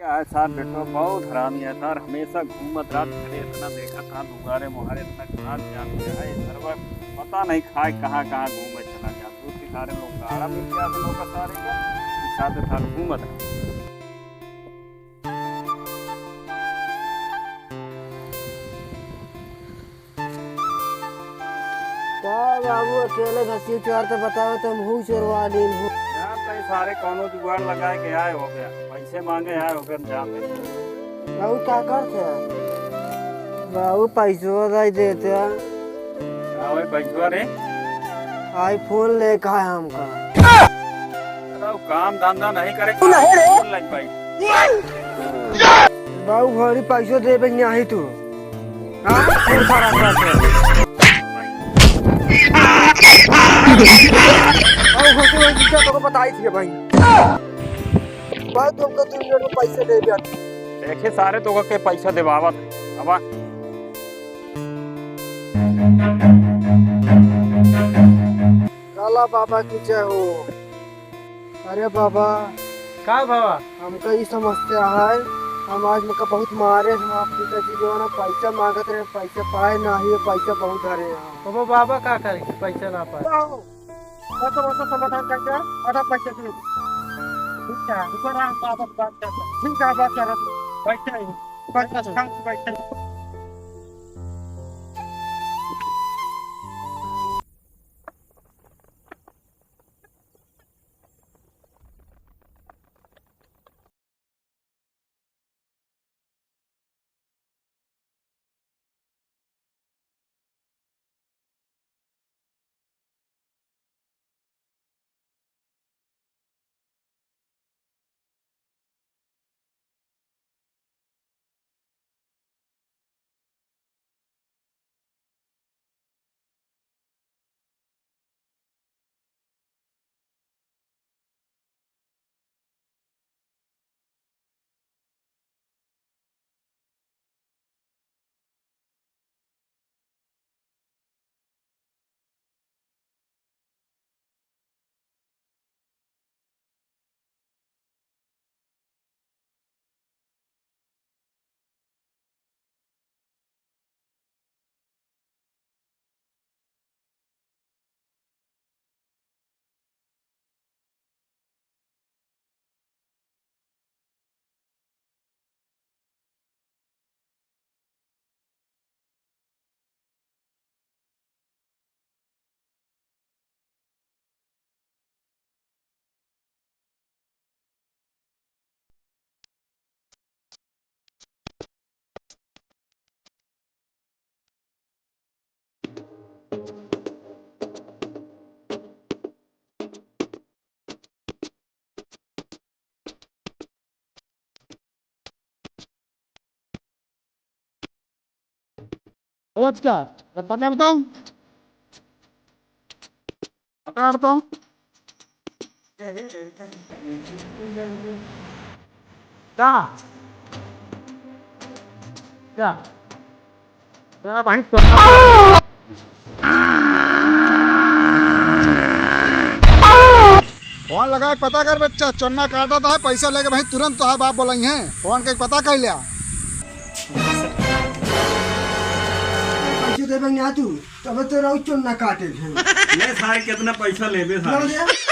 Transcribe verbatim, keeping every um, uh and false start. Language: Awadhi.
क्या है सार बेटो, बहुत हरामी है सार, हमेशा घूमत रहत घरे, इतना देखत रहत दुआरे मुहारे, इतना खात जात है सरवा, पता नहीं खाए कहाँ कहाँ घूमे चला जात। दूसरे सारे लोग गाड़ा में क्या लोग सारे के साथ साथ घूमत रहत। का बाबू, अकेले घसीट चोर तो बताओ, तुम हूँ चोरवा दिन हो। यार, तई सारे कौनो जुगाड़ लगाए के आए हो गया, पैसे मांगे आए हो गया, जान दे। बाबू, का करते हैं? बाबू, पैसवा दे देते हैं। का होई पैसवा रे? iPhone लेके है हमका। अरे, काम धंधा नहीं करे, तू नहीं रे। iPhone लग पाई। बाबू, घड़ी पैसो देबे नहीं तू। हाँ? खून खराब करते हैं। बाबू, घड़ी पैसो तो बताई थी भाई। भाई, तुमको दो मिनट में पैसे दे दिया। देखे सारे तो के पैसा देवावत है। अब काला बाबा की जय हो। अरे बाबा, का बाबा? हमका ई समस्या है, हम आज हमका बहुत मारे, हम आप पिताजी जो है ना पैसा मांगत रहे, पैसा पाए नाही, पैसा बहुत धरे हैं। तो वो बाबा का करे, पैसा ना पाए? बताओ, वो तो, वो तो समाधान कर दे, आधा पैसा दे। ठीक है, ऊपर आ, बाबा से बात करते हैं। ठीक है, बात कर रहे हैं। बैठे हैं। बैठे हैं। बैठे हैं। ओ अच्छा, पता बताऊं? पता बताऊं? का? का? फोन लगा के पता कर बच्चा, चोन्ना काटा था, पैसा लेके भाई तुरंत तोहार बाप बोलाई है, फोन के पता कर लिया। पैसे देबे ना तू, तब तो रहू चोन्ना काटे थे। ले सारे कितना पैसा लेबे सारे?